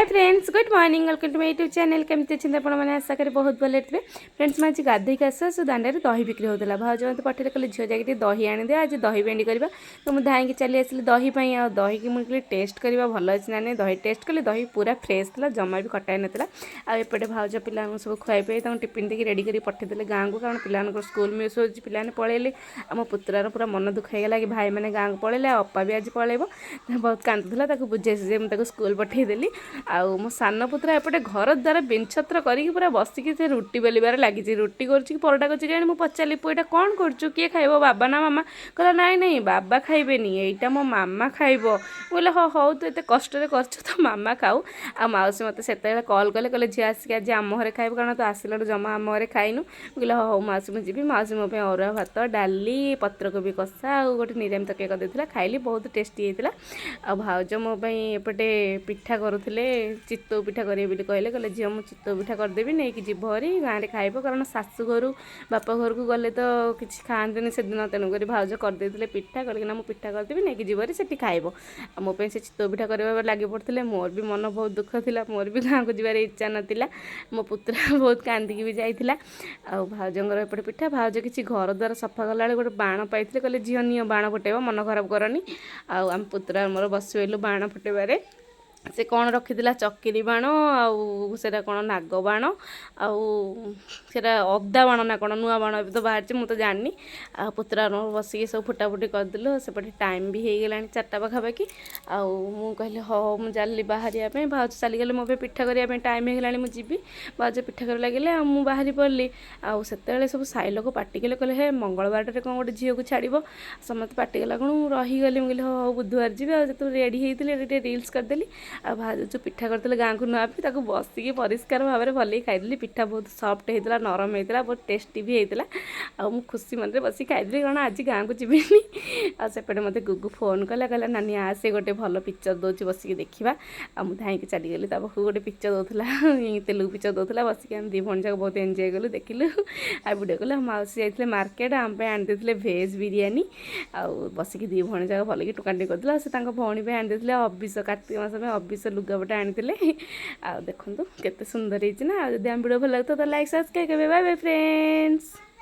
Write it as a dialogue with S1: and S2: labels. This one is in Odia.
S1: Friends, good morning, welcome to my YouTube channel. କେମିତି ଅଛନ୍ତି ଆପଣମାନେ? ଆଶା କରେ ବହୁତ ଭଲରେ ଥିବେ। ଫ୍ରେଣ୍ଡସ୍, ମୁଁ ଆଜି ଗାଧୋଇକି ଆସୁ ଆସୁ ଦାଣ୍ଡରେ ଦହି ବିକ୍ରି ହେଉଥିଲା। ଭାଉଜ ମୋତେ ପଠେଇଲେ, କହିଲେ, "ଝିଅ, ଯାଇକି ଟିକେ ଦହି ଆଣିଦେ, ଆଜି ଦହି ଭେଣ୍ଡି କରିବା।" ତ ମୁଁ ଧାଇଁକି ଚାଲି ଆସିଲି ଦହି ପାଇଁ। ଆଉ ଦହିକି ମୁଁ କହିଲି, ଟେଷ୍ଟ କରିବା ଭଲ ଅଛି ନା ନାହିଁ। ଦହି ଟେଷ୍ଟ କଲି, ଦହି ପୁରା ଫ୍ରେଶ୍ ଥିଲା, ଜମା ବି ଖଟା ହେଇନଥିଲା। ଆଉ ଏପଟେ ଭାଉଜ ପିଲାଙ୍କୁ ସବୁ ଖୁଆଇ ପିଆଇ ତାଙ୍କୁ ଟିଫିନ୍ ଦେଇକି ରେଡ଼ି କରି ପଠେଇଦେଲେ ଗାଁକୁ, କାରଣ ପିଲାମାନଙ୍କର ସ୍କୁଲ ମିସ୍ ହେଉଛି। ପିଲାମାନେ ପଳେଇଲେ। ଆମ ପୁତୁରାର ପୁରା ମନ ଦୁଃଖ ହେଇଗଲା କି ଭାଇମାନେ ଗାଁକୁ ପଳେଇଲେ ଆଉ ଅପା ବି ଆଜି ପଳେଇବ। ବହୁତ କାନ୍ଦୁଥିଲା। ତାକୁ ବୁଝେଇ ସୁଝେଇ ମୁଁ ତାକୁ ସ୍କୁଲ ପଠେଇଦେଲି। ଆଉ ମୋ ସାନ ପୁତୁରା ଏପଟେ ଘର ଦ୍ୱାର ବିନଛତ୍ର କରିକି ପୁରା ବସିକି ସେ ରୁଟି ବେଲିବାରେ ଲାଗିଛି। ରୁଟି କରୁଛି କି ପରଟା କରୁଛି କେଜାଣି। ମୁଁ ପଚାରିଲି, "ପୁଅ, ଏଇଟା କ'ଣ କରୁଛୁ? କିଏ ଖାଇବ, ବାବା ନା ମାମା?" କହିଲା, "ନାଇଁ ନାଇଁ, ବାବା ଖାଇବେନି, ଏଇଟା ମୋ ମାମା ଖାଇବ।" ମୁଁ କହିଲି, "ହଁ ହଉ, ତୁ ଏତେ କଷ୍ଟରେ କରୁଛୁ ତ ମାମା ଖାଉ।" ଆଉ ମାଉସୀ ମୋତେ ସେତେବେଳେ କଲ୍ କଲେ, କହିଲେ, "ଝିଅ, ଆସିକି ଆଜି ଆମ ଘରେ ଖାଇବୁ, କାରଣ ତୁ ଆସିଲାଠୁ ଜମା ଆମ ଘରେ ଖାଇନୁ।" ମୁଁ କହିଲି, "ହଉ ମାଉସୀ, ମୁଁ ଯିବି।" ମାଉସୀ ମୋ ପାଇଁ ଅରୁଆ ଭାତ, ଡାଲି, ପତ୍ରକୋବି କଷା ଆଉ ଗୋଟେ ନିରାମି ତରକାରୀ କରିଦେଇଥିଲା। ଖାଇଲି, ବହୁତ ଟେଷ୍ଟି ହେଇଥିଲା। ଆଉ ଭାଉଜ ମୋ ପାଇଁ ଏପଟେ ପିଠା କରୁଥିଲେ, ଚିତଉ ପିଠା କରିବେ ବୋଲି କହିଲେ। କହିଲେ, "ଝିଅ, ମୁଁ ଚିତଉ ପିଠା କରିଦେବି, ନେଇକି ଯିବ ଭାରି ଗାଁରେ ଖାଇବ।" କାରଣ ଶାଶୁ ଘରୁ ବାପ ଘରକୁ ଗଲେ ତ କିଛି ଖାଆନ୍ତିନି ସେଦିନ। ତେଣୁକରି ଭାଉଜ କରିଦେଇଥିଲେ ପିଠା। କହିଲେ କି ନା, ମୁଁ ପିଠା କରିଦେବି, ନେଇକି ଯିବ ଭାରି, ସେଠି ଖାଇବ। ଆଉ ମୋ ପାଇଁ ସେ ଚିତଉ ପିଠା କରିବା ଲାଗି ପଡ଼ିଥିଲେ। ମୋର ବି ମନ ବହୁତ ଦୁଃଖ ଥିଲା, ମୋର ବି ଗାଁକୁ ଯିବାର ଇଚ୍ଛା ନଥିଲା। ମୋ ପୁତୁରା ବହୁତ କାନ୍ଦିକି ବି ଯାଇଥିଲା। ଆଉ ଭାଉଜଙ୍କର ଏପଟେ ପିଠା। ଭାଉଜ କିଛି ଘର ଦ୍ୱାର ସଫା କଲାବେଳେ ଗୋଟେ ବାଣ ପାଇଥିଲେ। କହିଲେ, "ଝିଅ, ନିଅ, ବାଣ ଫୁଟେଇବ, ମନ ଖରାପ କରନି।" ଆଉ ଆମ ପୁତୁରା ମୋର ବସି ପଇଲୁ ବାଣ ଫୁଟେଇବାରେ। ସେ କ'ଣ ରଖିଥିଲା, ଚକିରି ବାଣ ଆଉ ସେଇଟା କ'ଣ ନାଗ ବାଣ ଆଉ ସେଇଟା ଅଦା ବାଣ ନା କ'ଣ, ନୂଆ ବାଣ ଏବେ ତ ବାହାରିଛି, ମୁଁ ତ ଜାଣିନି। ଆଉ ପୁତୁରା ମୋର ବସିକି ସବୁ ଫୁଟାଫୁଟି କରିଦେଲୁ। ସେପଟେ ଟାଇମ୍ ବି ହେଇଗଲାଣି 4ଟା ପାଖାପାଖି। ଆଉ ମୁଁ କହିଲି, ହଉ, ମୁଁ ଚାଲିଲି ବାହାରିବା ପାଇଁ। ଭାଉଜ ଚାଲିଗଲେ ମୋ ପାଇଁ ପିଠା କରିବା ପାଇଁ। ଟାଇମ୍ ହେଇଗଲାଣି, ମୁଁ ଯିବି। ଭାଉଜ ପିଠା କରିବା ଲାଗିଲେ ଆଉ ମୁଁ ବାହାରି ପଡ଼ିଲି। ଆଉ ସେତେବେଳେ ସବୁ ସାହି ଲୋକ ପାଟି କଲେ, କହିଲେ, "ହେ, ମଙ୍ଗଳବାରରେ କ'ଣ ଗୋଟେ ଝିଅକୁ ଛାଡ଼ିବ?" ସମସ୍ତେ ପାଟି କଲା କ'ଣ ମୁଁ ରହିଗଲି। ମୁଁ କହିଲି, ହଉ, ବୁଧବାର ଯିବି। ଆଉ ଯେତେବେଳେ ରେଡ଼ି ହେଇଥିଲି, ଟିକେ ରିଲ୍ସ କରିଦେଲି। ଆଉ ଭାଉଜ ଯେଉଁ ପିଠା କରିଥିଲେ ଗାଁକୁ ନବା ପାଇଁ, ତାକୁ ବସିକି ପରିଷ୍କାର ଭାବରେ ଭଲକି ଖାଇଦେଲି। ପିଠା ବହୁତ ସଫ୍ଟ ହେଇଥିଲା, ନରମ ହେଇଥିଲା, ବହୁତ ଟେଷ୍ଟି ବି ହେଇଥିଲା। ଆଉ ମୁଁ ଖୁସି ମନରେ ବସିକି ଖାଇଦେଲି, କାରଣ ଆଜି ଗାଁକୁ ଯିବିନି। ଆଉ ସେପଟେ ମୋତେ ଗୁଗୁ ଫୋନ୍ କଲା, କହିଲା, "ନାନୀ, ଆସେ, ଗୋଟେ ଭଲ ପିକ୍ଚର୍ ଦେଉଛି, ବସିକି ଦେଖିବା।" ଆଉ ମୁଁ ଧାଇଁକି ଚାଲିଗଲି ତା ପାଖକୁ। ଗୋଟେ ପିକ୍ଚର୍ ଦେଉଥିଲା, ତେଲୁଗୁ ପିକ୍ଚର୍ ଦେଉଥିଲା। ବସିକି ଆମେ ଦୁଇ ଭଉଣୀ ଯାକ ବହୁତ ଏନ୍ଜୟ କଲୁ, ଦେଖିଲୁ ଆଉ ଭିଡ଼ିଓ କଲୁ। ଆଉ ମାଉସୀ ଯାଇଥିଲେ ମାର୍କେଟ, ଆମ ପାଇଁ ଆଣିଦେଇଥିଲେ ଭେଜ୍ ବିରିୟାନୀ। ଆଉ ବସିକି ଦୁଇ ଭଉଣୀ ଯାକ ଭଲକି ଟୁକାଟୁକି କରିଥିଲୁ। ଆଉ ସେ ତାଙ୍କ ଭଉଣୀ ପାଇଁ ଆଣିଦେଇଥିଲେ ଅବିଷ, କାର୍ତ୍ତିକ ମାସ ପାଇଁ ଅବିଷ ଲୁଗାପଟା ଆଣିଥିଲେ। ଆଉ ଦେଖନ୍ତୁ କେତେ ସୁନ୍ଦର ହେଇଛି ନା? ଆଉ ଯଦି ଆମ ଭିଡ଼ିଓ ଭଲ ଲାଗୁଥିବ ତ ଲାଇକ୍, ସବସ୍କ୍ରାଇବ୍ କରିବେ। Bye bye, friends.